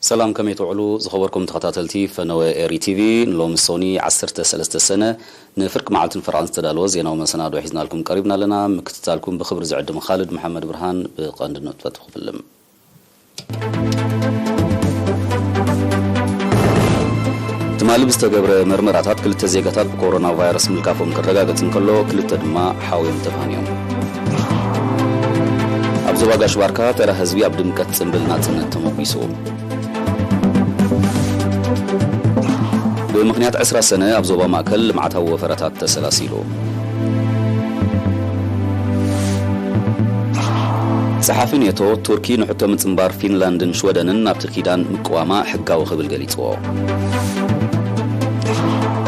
ሰላም፣ ከመይ ትውዕሉ ዝኸበርኩም ተኸታተልቲ ፈነወ ኤሪ ቲቪ? ንሎሚ ሶኒ ዓሰርተ ሰለስተ ሰነ ንፍርቂ መዓልትን ፈረቓን ዝተዳለወ ዜናዊ መሰናዶ ሒዝናልኩም ቀሪብና ኣለና። ምክትታልኩም ብኽብሪ ዝዕድም ኻልድ መሓመድ ብርሃን። ብቐንዲ ነጥብታት ክፍልም። ትማሊ ብዝተገብረ መርመራታት ክልተ ዜጋታት ብኮሮና ቫይረስ ምልካፎም ክረጋገጽ እንከሎ፣ ክልተ ድማ ሓውዮም ተፋንዮም። ኣብ ዞባ ጋሽ ባርካ ተራ ህዝቢ ኣብ ድምቀት ጽምብል ናጽነት ተሞጒሱ። ብምኽንያት ዕስራ ሰነ ኣብ ዞባ ማእከል ልምዓታዊ ወፈራታት ተሰላሲሉ። ጸሓፊ ኔቶ፣ ቱርኪ ንሕቶ ምጽንባር ፊንላንድን ሽወደንን ናብቲ ኪዳን ምቅዋማ ሕጋዊ ክብል ገሊጽዎ።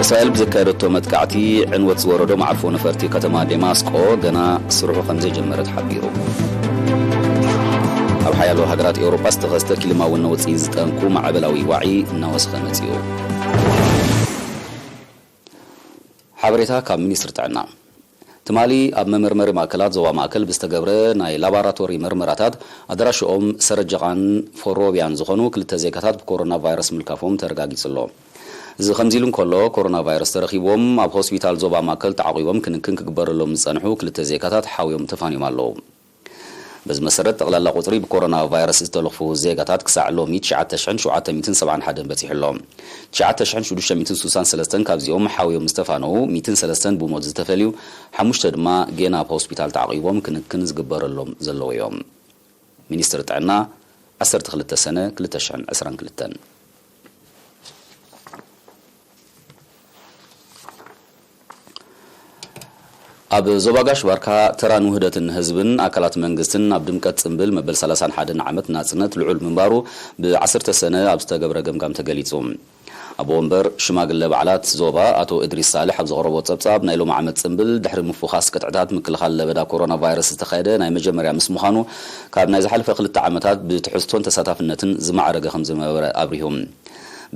እስራኤል ብዘካየደቶ መጥቃዕቲ ዕንወት ዝወረዶ መዓርፎ ነፈርቲ ከተማ ዴማስቆ ገና ስርሑ ከም ዘይጀመረ ተሓቢሩ። ኣብ ሓያሎ ሃገራት ኤውሮጳ ዝተኸስተ ክሊማዊ ነውጺ ዝጠንኩ ማዕበላዊ ዋዒ እናወሰኸ መጺኡ። ሓበሬታ ካብ ሚኒስትሪ ጥዕና። ትማሊ ኣብ መመርመሪ ማእከላት ዞባ ማእከል ብዝተገብረ ናይ ላባራቶሪ መርመራታት ኣድራሽኦም ሰረጀቓን ፎሮቢያን ዝኾኑ ክልተ ዜጋታት ብኮሮና ቫይረስ ምልካፎም ተረጋጊጹ ኣሎ። እዚ ከምዚ ኢሉ እንከሎ፣ ኮሮና ቫይረስ ተረኺብዎም ኣብ ሆስፒታል ዞባ ማእከል ተዓቒቦም ክንክን ክግበረሎም ዝጸንሑ ክልተ ዜጋታት ሓውዮም ተፋንዮም ኣለዉ። በዚ መሰረት፣ ጠቕላላ ቁጽሪ ብኮሮና ቫይረስ ዝተለኽፉ ዜጋታት ክሳዕ ሎሚ ትሽዓተ ሽሕን ሸውዓተ ሚእትን ሰብዓን ሓደን በጺሑ ኣሎ። ትሽዓተ ሽሕን ሽዱሽተ ሚእትን ስሳን ሰለስተን ካብዚኦም ሓውዮም ዝተፋነዉ፣ ሚእትን ሰለስተን ብሞት ዝተፈልዩ፣ ሓሙሽተ ድማ ጌና ኣብ ሆስፒታል ተዓቒቦም ክንክን ዝግበረሎም ዘለዉ እዮም። ሚኒስትሪ ጥዕና፣ ዓሰርተ ክልተ ሰነ ክልተ ሽሕን ዕስራን ክልተን። ኣብ ዞባ ጋሽ ባርካ ተራን ውህደትን ህዝብን ኣካላት መንግስትን ኣብ ድምቀት ጽምብል መበል ሰላሳን ሓደን ዓመት ናጽነት ልዑል ምንባሩ ብዓሰርተ ሰነ ኣብ ዝተገብረ ገምጋም ተገሊጹ። ኣቦ ወንበር ሽማግለ በዓላት ዞባ ኣቶ እድሪስ ሳልሕ ኣብ ዘቕረቦ ጸብጻብ፣ ናይ ሎሚ ዓመት ጽምብል ድሕሪ ምፉኻስ ቅጥዕታት ምክልኻል ለበዳ ኮሮና ቫይረስ ዝተኻየደ ናይ መጀመርያ ምስ ምዃኑ፣ ካብ ናይ ዝሓለፈ ክልተ ዓመታት ብትሕዝቶን ተሳታፍነትን ዝማዕረገ ከም ዝነበረ ኣብሪሁ።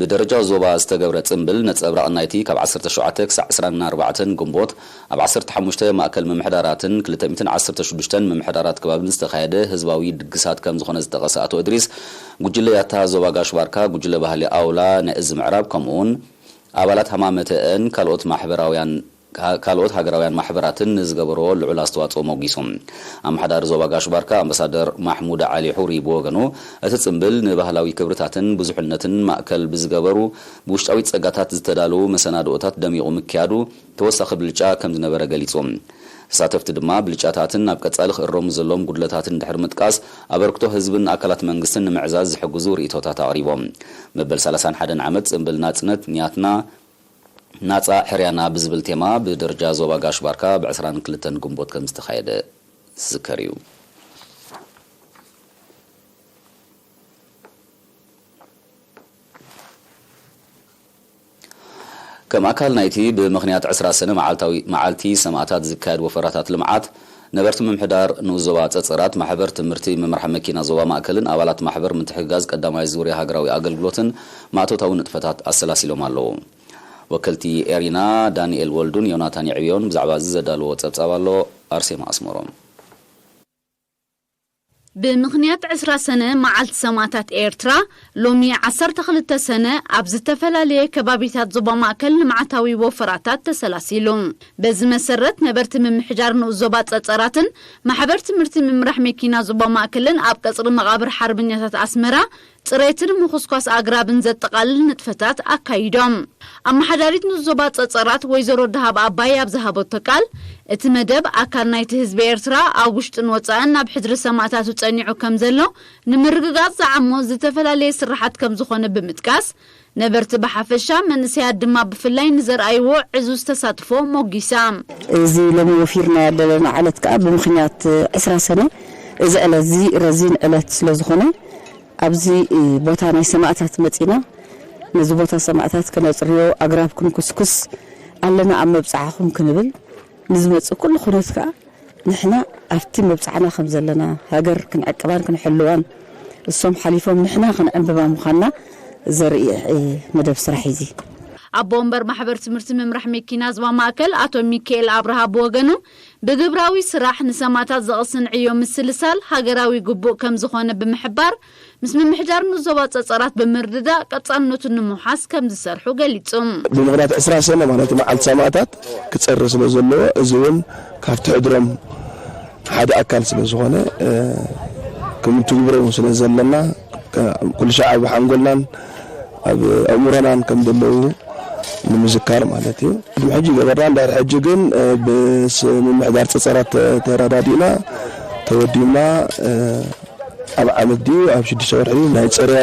ብደረጃ ዞባ ዝተገብረ ጽምብል ነጸብራቕ ናይቲ ካብ ዓሰርተ ሸውዓተ ክሳዕ ዕስራን ኣርባዕተን ግንቦት ኣብ ዓሰርተ ሓሙሽተ ማእከል ምምሕዳራትን ክልተ ሚእትን ዓሰርተ ሽዱሽተን ምምሕዳራት ከባብን ዝተኻየደ ህዝባዊ ድግሳት ከም ዝኾነ ዝጠቐሰ ኣቶ እድሪስ፣ ጉጅለ ያታ ዞባ ጋሽ ባርካ፣ ጉጅለ ባህሊ ኣውላ ናይ እዚ ምዕራብ፣ ከምኡውን ኣባላት ሃማመተአን ካልኦት ማሕበራውያን ካልኦት ሃገራውያን ማሕበራትን ንዝገበርዎ ልዑል ኣስተዋጽኦ ሞጒሱ። ኣመሓዳሪ ዞባ ጋሽ ባርካ ኣምባሳደር ማሕሙድ ዓሊ ሑሪ ብወገኑ፣ እቲ ጽምብል ንባህላዊ ክብርታትን ብዙሕነትን ማእከል ብዝገበሩ ብውሽጣዊ ጸጋታት ዝተዳለዉ መሰናድኦታት ደሚቑ ምክያዱ ተወሳኺ ብልጫ ከም ዝነበረ ገሊጹ። ተሳተፍቲ ድማ ብልጫታትን ኣብ ቀጻሊ ክእረሙ ዘለዎም ጉድለታትን ድሕሪ ምጥቃስ፣ ኣበርክቶ ህዝብን ኣካላት መንግስትን ንምዕዛዝ ዝሕግዙ ርእይቶታት ኣቕሪቦም። መበል ሰላሳን ሓደን ዓመት ጽምብል ናጽነት ንያትና ናጻ ሕርያና ብዝብል ቴማ ብደረጃ ዞባ ጋሽ ባርካ ብ ዕስራን ክልተን ግንቦት ከም ዝተኻየደ ዝዝከር እዩ። ከም ኣካል ናይቲ ብምኽንያት ዕስራ ሰነ መዓልታዊ፣ መዓልቲ ሰማእታት ዝካየድ ወፈራታት ልምዓት፣ ነበርቲ ምምሕዳር ንኡስ ዞባ ጸጸራት፣ ማሕበር ትምህርቲ፣ ምምራሕ መኪና ዞባ ማእከልን ኣባላት ማሕበር ምትሕግጋዝ ቀዳማይ ዙርያ ሃገራዊ ኣገልግሎትን ማእቶታዊ ንጥፈታት ኣሰላሲሎም ኣለዉ። ወከልቲ ኤሪና ዳንኤል ወልዱን ዮናታን የዕብዮን ብዛዕባ እዚ ዘዳለዎ ጸብጻብ ኣሎ። ኣርሴማ ኣስመሮም። ብምኽንያት ዕስራ ሰነ መዓልቲ ሰማእታት ኤርትራ፣ ሎሚ ዓሰርተ ክልተ ሰነ ኣብ ዝተፈላለየ ከባቢታት ዞባ ማእከል ልምዓታዊ ወፈራታት ተሰላሲሉ። በዚ መሰረት፣ ነበርቲ ምምሕዳር ንኡስ ዞባ ጸጸራትን ማሕበር ትምህርቲ ምምራሕ መኪና ዞባ ማእከልን ኣብ ቀጽሪ መቓብር ሓርበኛታት ኣስመራ ጽሬትን ምኹስኳስ ኣግራብን ዘጠቓልል ንጥፈታት ኣካይዶም። ኣመሓዳሪት ንኡስ ዞባ ጸጸራት ወይዘሮ ደሃብ ኣባይ ኣብ ዝሃበቶ ቃል፣ እቲ መደብ ኣካል ናይቲ ህዝቢ ኤርትራ ኣብ ውሽጥን ወጻእን ናብ ሕድሪ ሰማእታቱ ጸኒዑ ከም ዘሎ ንምርግጋጽ ዝዓሞ ዝተፈላለየ ስራሓት ከም ዝኾነ ብምጥቃስ፣ ነበርቲ ብሓፈሻ መንእሰያት ድማ ብፍላይ ንዘርኣይዎ ዕዙዝ ተሳትፎ ሞጊሳ። እዚ ሎሚ ወፊርና ዘለና ዕለት ከኣ ብምኽንያት ዕስራ ሰነ እዚ ዕለት እዚ ረዚን ዕለት ስለ ዝኾነ ኣብዚ ቦታ ናይ ሰማእታት መጺና ነዚ ቦታ ሰማእታት ከነጽርዮ ኣግራብ ክንኩስኩስ ኣለና ኣብ መብጽዓኹም ክንብል ንዝመጽእ ኩሉ ኩነት ከኣ ንሕና ኣብቲ መብጽዓና ከም ዘለና ሃገር ክንዕቅባን ክንሕልዋን እሶም ሓሊፎም ንሕና ክንዕንብባ ምዃንና ዘርኢ መደብ ስራሕ እዩ እዚ። ኣቦ ወንበር ማሕበር ትምህርቲ ምምራሕ መኪና ዞባ ማእከል ኣቶ ሚካኤል ኣብርሃ ብወገኑ ብግብራዊ ስራሕ ንሰማእታት ዘቕስን ዕዮ ምስልሳል ሃገራዊ ግቡእ ከም ዝኾነ ብምሕባር፣ ምስ ምምሕዳር ንዞባ ጸጸራት ብምርድዳእ ቀጻልነቱ ንምውሓስ ከም ዝሰርሑ ገሊጹ። ብምኽንያት ዕስራ ሰነ ማለት መዓልቲ ሰማእታት ክጸሪ ስለ ዘለዎ፣ እዚ እውን ካብቲ ሕድሮም ሓደ ኣካል ስለ ዝኾነ፣ እ፣ ክንትግብሮም ስለ ዘለና፣ ከ-፣ ኩሉ ሻዕ ኣብ ሓንጎልናን ኣብ ኣእምሮናን ከም ዘለዉ ንምዝካር ማለት እዩ። ቅድሚ ሕጂ ገበርና፣ እንድሕር ሕጂ ግን፣ እ፣ ብስ-፣ ምምሕዳር ጸጸራት ተ-፣ ተረዳዲእና፣ ተወዲብና፣ እ፣ ኣብ ዓመት ድዩ ኣብ ሽዱሽተ ወርሒ ናይ ጽርያ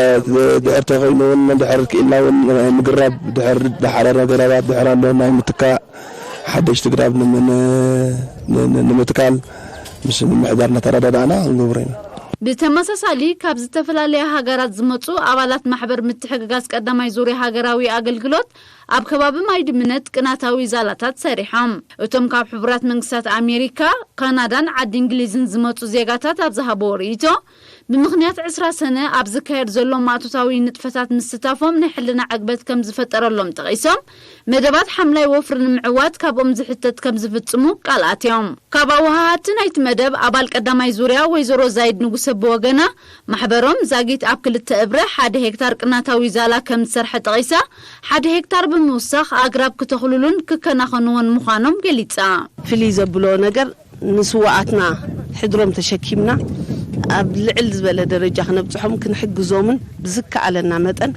ድሕር ተኾይኑ እውን፣ ድሕር ክኢልና እውን ናይ ምግራብ፣ ድሕር ደሓረ ነገራት ድሕር ኣሎ ናይ ምትካእ፣ ሓደሽቲ ግራብ ንም-፣ ን-፣ ን-፣ ንምትካል ምስ ምምሕዳር እናተረዳዳእና ክንገብሮ ኢና። ብተመሳሳሊ፣ ካብ ዝተፈላለያ ሃገራት ዝመጹ ኣባላት ማሕበር ምትሕግጋዝ ቀዳማይ ዙርያ ሃገራዊ ኣገልግሎት ኣብ ከባቢ ማይ ድምነት ቅናታዊ ዛላታት ሰሪሖም። እቶም ካብ ሕቡራት መንግስታት ኣሜሪካ፣ ካናዳን ዓዲ እንግሊዝን ዝመጹ ዜጋታት ኣብ ዝሃብዎ ርእይቶ፣ ብምኽንያት ዕስራ ሰነ ኣብ ዝካየድ ዘሎ ማእቶታዊ ንጥፈታት ምስታፎም ናይ ሕልና ዕግበት ከም ዝፈጠረሎም ጠቒሶም፣ መደባት ሓምላይ ወፍሪ ንምዕዋት ካብኦም ዝሕተት ከም ዝፍጽሙ ቃል ኣትዮም። ካብ ኣወሃሃድቲ ናይቲ መደብ ኣባል ቀዳማይ ዙርያ ወይዘሮ ዛይድ ንጉሰ ብወገና፣ ማሕበሮም ዛጊት ኣብ ክልተ እብረ ሓደ ሄክታር ቅናታዊ ዛላ ከም ዝሰርሐ ጠቒሳ፣ ሓደ ሄክታር ብምውሳኽ ኣግራብ ክተኽሉሉን ክከናኸንዎን ምዃኖም ገሊጻ። ፍልይ ዘብሎ ነገር ንስዋኣትና ሕድሮም ተሸኪምና ኣብ ልዕል ዝበለ ደረጃ ክነብጽሖም ክንሕግዞምን ብዝከኣለና መጠን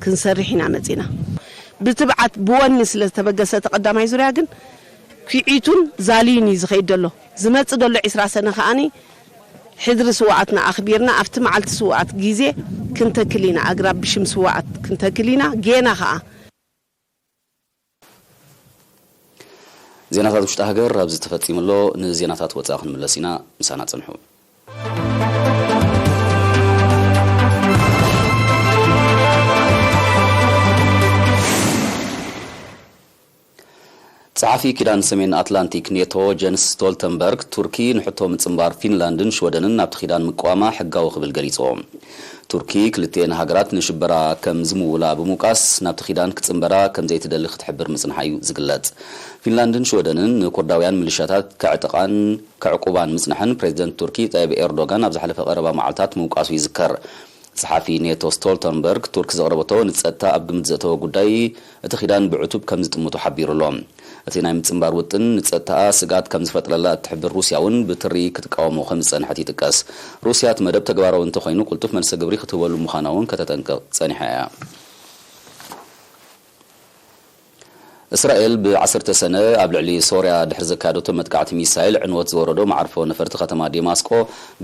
ክንሰርሕ ኢና መጺና። ብትብዓት ብወኒ ስለ ዝተበገሰ እቲ ቀዳማይ ዙርያ ግን ኲዒቱን ዛልዩን እዩ ዝኸይድ ዘሎ። ዝመጽእ ዘሎ ዕስራ ሰነ ከኣኒ ሕድሪ ስዋኣትና ኣኽቢርና ኣብቲ መዓልቲ ስዋኣት ግዜ ክንተክል ኢና። ኣግራብ ብሽም ስዋኣት ክንተክል ኢና። ጌና ከኣ ዜናታት ውሽጢ ሃገር ኣብዚ ተፈጺሙ ኣሎ። ንዜናታት ወጻኢ ክንምለስ ኢና። ምሳና ጽንሑ። ጸሓፊ ኪዳን ሰሜን ኣትላንቲክ ኔቶ ጀንስ ስቶልተንበርግ፣ ቱርኪ ንሕቶ ምጽንባር ፊንላንድን ሽወደንን ናብቲ ኪዳን ምቅዋማ ሕጋዊ ክብል ገሊጽዎ። ቱርኪ ክልቲኤን ሃገራት ንሽበራ ከም ዝምውላ ብምውቃስ፣ ናብቲ ኪዳን ክጽንበራ ከም ዘይትደሊ ክትሕብር ምጽንሓ እዩ ዝግለጽ። ፊንላንድን ሽወደንን ንኩርዳውያን ሚሊሻታት ከዕጥቓን ከዕቁባን ምጽንሐን ፕሬዚደንት ቱርኪ ጣይብ ኤርዶጋን ኣብ ዝሓለፈ ቀረባ መዓልታት ምውቃሱ ይዝከር። ጸሓፊ ኔቶ ስቶልተንበርግ፣ ቱርክ ዘቕረበቶ ንጸጥታ ኣብ ግምት ዘእተወ ጉዳይ፣ እቲ ኪዳን ብዕቱብ ከም ዝጥምቶ ሓቢሩ ኣሎ። እቲ ናይ ምጽንባር ውጥን ንጸጥታኣ ስግኣት ከም ዝፈጥረላ እትሕብር ሩስያ እውን ብትሪ ክትቃወሞ ከም ዝጸንሐት ይጥቀስ። ሩስያ እቲ መደብ ተግባራዊ እንተኾይኑ ቅልጡፍ መልሰ ግብሪ ክትህበሉ ምዃና እውን ከተጠንቅቕ ጸኒሓ እያ። እስራኤል ብዓሰርተ ሰነ ኣብ ልዕሊ ሶርያ ድሕሪ ዘካየደቶ መጥቃዕቲ ሚሳይል ዕንወት ዝወረዶ መዓርፎ ነፈርቲ ከተማ ዴማስቆ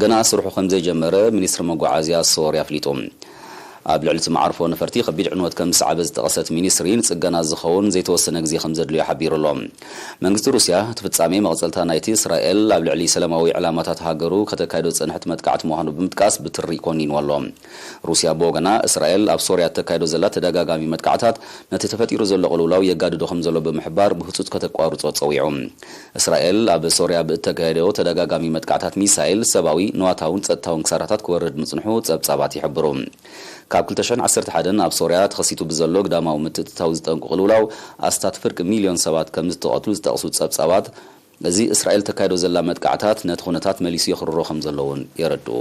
ገና ስርሑ ከም ዘይጀመረ ሚኒስትሪ መጓዓዝያ ሶርያ ኣፍሊጡ። ኣብ ልዕሊ እቲ መዓርፎ ነፈርቲ ከቢድ ዕንወት ከም ዝሰዓበ ዝጠቐሰት ሚኒስትሪ፣ ንጽገና ዝኸውን ዘይተወሰነ ግዜ ከም ዘድልዮ ሓቢሩ ኣሎ። መንግስቲ ሩስያ እቲ ፍጻሜ መቐጸልታ ናይቲ እስራኤል ኣብ ልዕሊ ሰላማዊ ዕላማታት ሃገሩ ከተካይዶ ዝጸንሐት መጥቃዕቲ ምዃኑ ብምጥቃስ ብትሪ ኮኒንዎ ኣሎ። ሩስያ ብወገና፣ እስራኤል ኣብ ሶርያ እተካይዶ ዘላ ተደጋጋሚ መጥቃዕታት ነቲ ተፈጢሩ ዘሎ ቅልውላው የጋድዶ ከም ዘሎ ብምሕባር፣ ብህጹጽ ከተቋርጾ ጸዊዑ። እስራኤል ኣብ ሶርያ ብእተካየዶ ተደጋጋሚ መጥቃዕታት ሚሳይል፣ ሰብኣዊ፣ ንዋታውን ጸጥታውን ክሳራታት ክወርድ ምጽንሑ ጸብጻባት ይሕብሩ። ካብ ክልተ ሽሕን ዓሰርተ ሓደን ኣብ ሶርያ ተኸሲቱ ብዘሎ ግዳማዊ ምትእትታው ዝጠንቁ ቅልውላው፣ ኣስታት ፍርቂ ሚልዮን ሰባት ከም ዝተቐትሉ ዝጠቕሱ ጸብጻባት፣ እዚ እስራኤል ተካይዶ ዘላ መጥቃዕታት ነቲ ኩነታት መሊሱ የኽርሮ ከም ዘሎ እውን የረድኡ።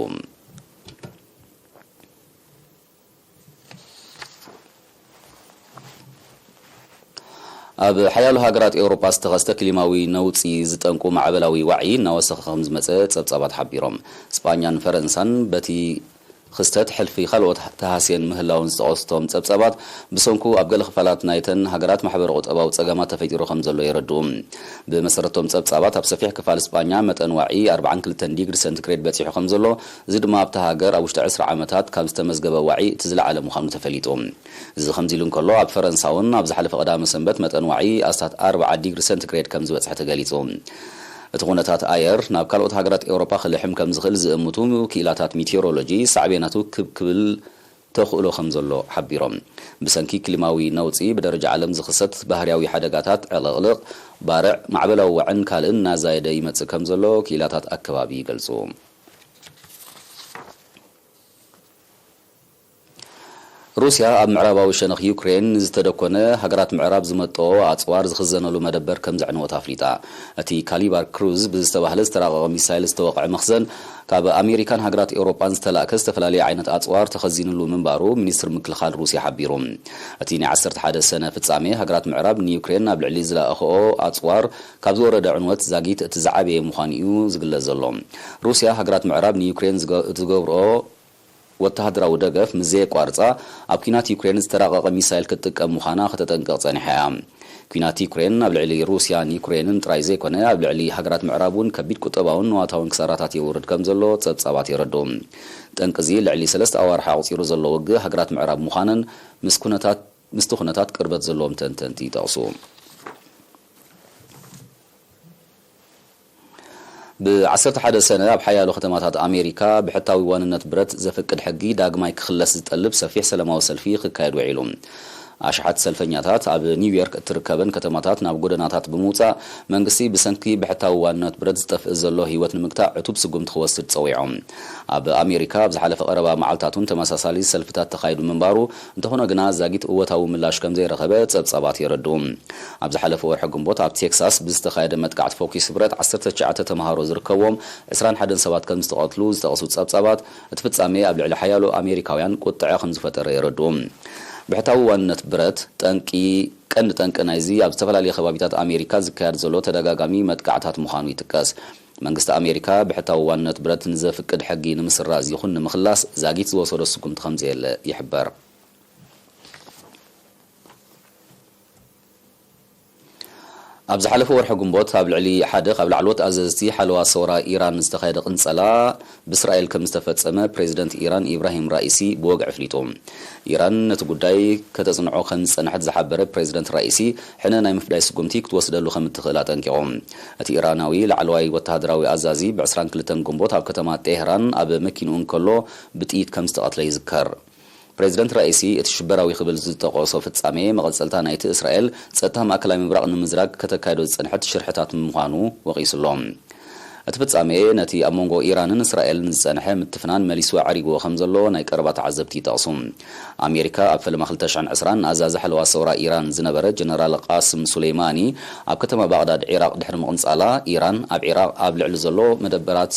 ኣብ ሓያሎ ሃገራት ኤውሮጳ ዝተኸስተ ክሊማዊ ነውጺ ዝጠንቁ ማዕበላዊ ዋዒ እናወሰኸ ከም ዝመጸ ጸብጻባት ሓቢሮም። ስጳኛን ፈረንሳን በቲ ክስተት ሕልፊ ካልኦት ተሃስየን ምህላውን ዝጠቐሱ እቶም ጸብጻባት፣ ብሰንኩ ኣብ ገለ ክፋላት ናይተን ሃገራት ማሕበረ ቁጠባዊ ጸገማት ተፈጢሩ ከም ዘሎ የረድኡ። ብመሰረቶም ጸብጻባት፣ ኣብ ሰፊሕ ክፋል ስጳኛ መጠን ዋዒ ኣርባዓን ክልተን ዲግሪ ሰንቲግሬድ በጺሑ ከም ዘሎ፣ እዚ ድማ ኣብታ ሃገር ኣብ ውሽጢ ዕስራ ዓመታት ካብ ዝተመዝገበ ዋዒ እቲ ዝለዓለ ምዃኑ ተፈሊጡ። እዚ ከምዚ ኢሉ እንከሎ፣ ኣብ ፈረንሳ እውን ኣብ ዝሓለፈ ቀዳመ ሰንበት መጠን ዋዒ ኣስታት ኣርብዓ ዲግሪ ሰንቲግሬድ ከም ዝበጽሐ ተገሊጹ። እቲ ኩነታት ኣየር ናብ ካልኦት ሃገራት ኤውሮጳ ክልሕም ከም ዝኽእል ዝእምቱ ክኢላታት ሚቴዎሮሎጂ፣ ሳዕቤናቱ ክብ ክብል ተኽእሎ ከም ዘሎ ሓቢሮም። ብሰንኪ ክሊማዊ ነውጺ፣ ብደረጃ ዓለም ዝኽሰት ባህርያዊ ሓደጋታት፣ ዕልቕልቕ፣ ባርዕ፣ ማዕበላዊ ዋዕን ካልእን እናዛየደ ይመጽእ ከም ዘሎ ክኢላታት ኣከባቢ ይገልጹ። ሩስያ ኣብ ምዕራባዊ ሸነኽ ዩክሬን ዝተደኮነ ሃገራት ምዕራብ ዝመጥኦ ኣጽዋር ዝኽዘነሉ መደበር ከም ዘዕነወት ኣፍሊጣ። እቲ ካሊባር ክሩዝ ብዝተባህለ ዝተራቐቐ ሚሳይል ዝተወቕዐ መኽዘን ካብ ኣሜሪካን ሃገራት ኤውሮጳን ዝተላእከ ዝተፈላለየ ዓይነት ኣጽዋር ተኸዚንሉ ምንባሩ ሚኒስትር ምክልኻል ሩስያ ሓቢሩ። እቲ ናይ ዓሰርተ ሓደ ሰነ ፍጻሜ ሃገራት ምዕራብ ንዩክሬን ኣብ ልዕሊ ዝለኣኸኦ ኣጽዋር ካብ ዝወረደ ዕንወት ዛጊት እቲ ዝዓበየ ምዃኑ እዩ ዝግለጽ ዘሎ። ሩስያ ሃገራት ምዕራብ ንዩክሬን ዝገ-፣ ዝገብርኦ ወተሃደራዊ ደገፍ ምስ ዘየቋርጻ ኣብ ኲናት ዩክሬን ዝተራቐቐ ሚሳይል ክትጥቀም ምዃና ከተጠንቅቕ ጸኒሓ እያ። ኲናት ዩክሬን ኣብ ልዕሊ ሩስያን ዩክሬንን ጥራይ ዘይኮነ ኣብ ልዕሊ ሃገራት ምዕራብ እውን ከቢድ ቁጠባውን ንዋታውን ክሳራታት የውርድ ከም ዘሎ ጸብጻባት የረድኡ። ጠንቅዚ ልዕሊ ሰለስተ ኣዋርሕ ኣቑጺሩ ዘሎ ውግእ ሃገራት ምዕራብ ምዃነን ምስ ኩነታት ምስቲ ኩነታት ቅርበት ዘለዎም ተንተንቲ ይጠቕሱ። ብ ዓሰርተ ሓደ ሰነ ኣብ ሓያሎ ከተማታት ኣሜሪካ ብሕታዊ ዋንነት ብረት ዘፍቅድ ሕጊ ዳግማይ ክኽለስ ዝጠልብ ሰፊሕ ሰላማዊ ሰልፊ ክካየድ ውዒሉ። ኣሽሓት ሰልፈኛታት ኣብ ኒውዮርክ እትርከበን ከተማታት ናብ ጎደናታት ብምውጻእ መንግስቲ ብሰንኪ ብሕታዊ ዋንነት ብረት ዝጠፍእ ዘሎ ህይወት ንምግታእ ዕቱብ ስጉምቲ ክወስድ ጸዊዖም። ኣብ ኣሜሪካ ኣብ ዝሓለፈ ቀረባ መዓልታት እውን ተመሳሳሊ ሰልፍታት ተኻይዱ ምንባሩ እንተኾነ ግና ዛጊት እወታዊ ምላሽ ከም ዘይረኸበ ጸብጻባት የረድኡ። ኣብ ዝሓለፈ ወርሒ ግንቦት ኣብ ቴክሳስ ብዝተኻየደ መጥቃዕቲ ፎኪስ ብረት ዓሰርተ ትሽዓተ ተምሃሮ ዝርከብዎም ዕስራን ሓደን ሰባት ከም ዝተቐትሉ ዝጠቕሱ ጸብጻባት፣ እቲ ፍጻሜ ኣብ ልዕሊ ሓያሎ ኣሜሪካውያን ቁጥዐ ከም ዝፈጠረ የረድኡ። ብሕታዊ ዋንነት ብረት ጠንቂ ቀንዲ ጠንቂ ናይዚ ኣብ ዝተፈላለዩ ከባቢታት ኣሜሪካ ዝካየድ ዘሎ ተደጋጋሚ መጥቃዕታት ምዃኑ ይጥቀስ። መንግስቲ ኣሜሪካ ብሕታዊ ዋንነት ብረት ንዘፍቅድ ሕጊ ንምስራዝ ይኹን ንምኽላስ ዛጊት ዝወሰዶ ስጉምቲ ከም ዘየለ ይሕበር። ኣብ ዝሓለፈ ወርሒ ግንቦት ኣብ ልዕሊ ሓደ ካብ ላዕለዎት ኣዘዝቲ ሓለዋ ሰውራ ኢራን ዝተኻየደ ቅንጸላ ብእስራኤል ከም ዝተፈጸመ ፕሬዚደንት ኢራን ኢብራሂም ራኢሲ ብወግዒ ኣፍሊጡ። ኢራን ነቲ ጉዳይ ከተጽንዖ ከም ዝጸንሐት ዝሓበረ ፕሬዚደንት ራኢሲ፣ ሕነ ናይ ምፍዳይ ስጉምቲ ክትወስደሉ ከም እትኽእል ኣጠንቂቑ። እቲ ኢራናዊ ላዕለዋይ ወተሃደራዊ ኣዛዚ ብ ዕስራን ክልተን ግንቦት ኣብ ከተማ ቴህራን ኣብ መኪንኡ እንከሎ ብጥይት ከም ዝተቐትለ ይዝከር። ፕሬዚደንት ራኢሲ እቲ ሽበራዊ ክብል ዝጠቐሶ ፍጻሜ መቐጸልታ ናይቲ እስራኤል ጸጥታ ማእከላይ ምብራቕ ንምዝራግ ከተካይዶ ዝጸንሐት ሽርሕታት ምዃኑ ወቒሱ'ሎ። እቲ ፍጻሜ ነቲ ኣብ መንጎ ኢራንን እስራኤልን ዝጸንሐ ምትፍናን መሊሱ ኣዕሪግዎ ከም ዘሎ ናይ ቀረባ ተዓዘብቲ ይጠቕሱ። ኣሜሪካ ኣብ ፈለማ ክልተ ሽሕን ዕስራን ንኣዛዚ ሓለዋ ሰውራ ኢራን ዝነበረ ጀነራል ቃስም ሱሌይማኒ ኣብ ከተማ ባቕዳድ ዒራቕ ድሕሪ ምቕንጻላ፣ ኢራን ኣብ ዒራቕ ኣብ ልዕሊ ዘሎ መደበራት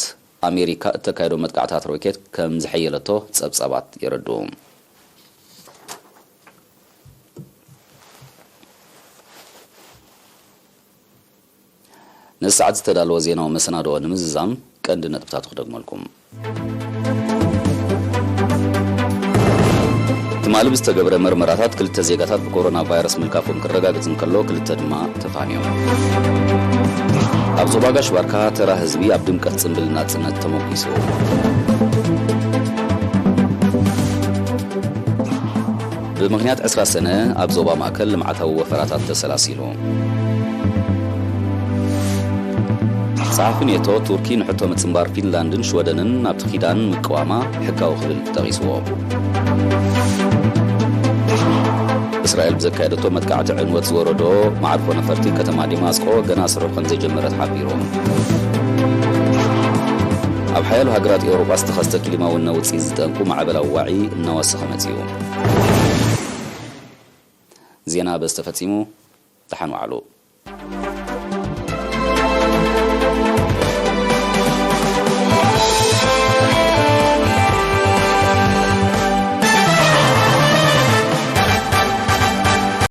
ኣሜሪካ እተካየዶ መጥቃዕታት ሮኬት ከም ዝሐየለቶ ጸብጻባት የረድኡ። ነዚ ሰዓት ዝተዳለወ ዜናዊ መሰናድኦ ንምዝዛም ቀንዲ ነጥብታቱ ክደግመልኩም። ትማሊ ብዝተገብረ መርመራታት ክልተ ዜጋታት ብኮሮና ቫይረስ ምልካፎም ክረጋገጽ እንከሎ፣ ክልተ ድማ ተፋንዮም። ኣብ ዞባ ጋሽ ባርካ ተራ ህዝቢ ኣብ ድምቀት ጽምብል ናጽነት ተሞጊሱ። ብምኽንያት ዕስራ ሰነ ኣብ ዞባ ማእከል ልምዓታዊ ወፈራታት ተሰላሲሉ። ጸሓፊ ኔቶ ቱርኪ ንሕቶ ምጽንባር ፊንላንድን ሽወደንን ናብቲ ኪዳን ምቅዋማ ሕጋዊ ክብል ጠቒስዎ። እስራኤል ብዘካየደቶ መጥቃዕቲ ዕንወት ዝወረዶ መዓርፎ ነፈርቲ ከተማ ዴማስቆ ገና ስርሑ ከም ዘይጀመረ ተሓቢሩ። ኣብ ሓያሎ ሃገራት ኤውሮጳ ዝተኸስተ ክሊማዊ ነውጺ ዝጠንቁ ማዕበላዊ ዋዒ እናወሰኸ መጺኡ። ዜና በዚ ተፈጺሙ። ደሓን ዋዕሉ።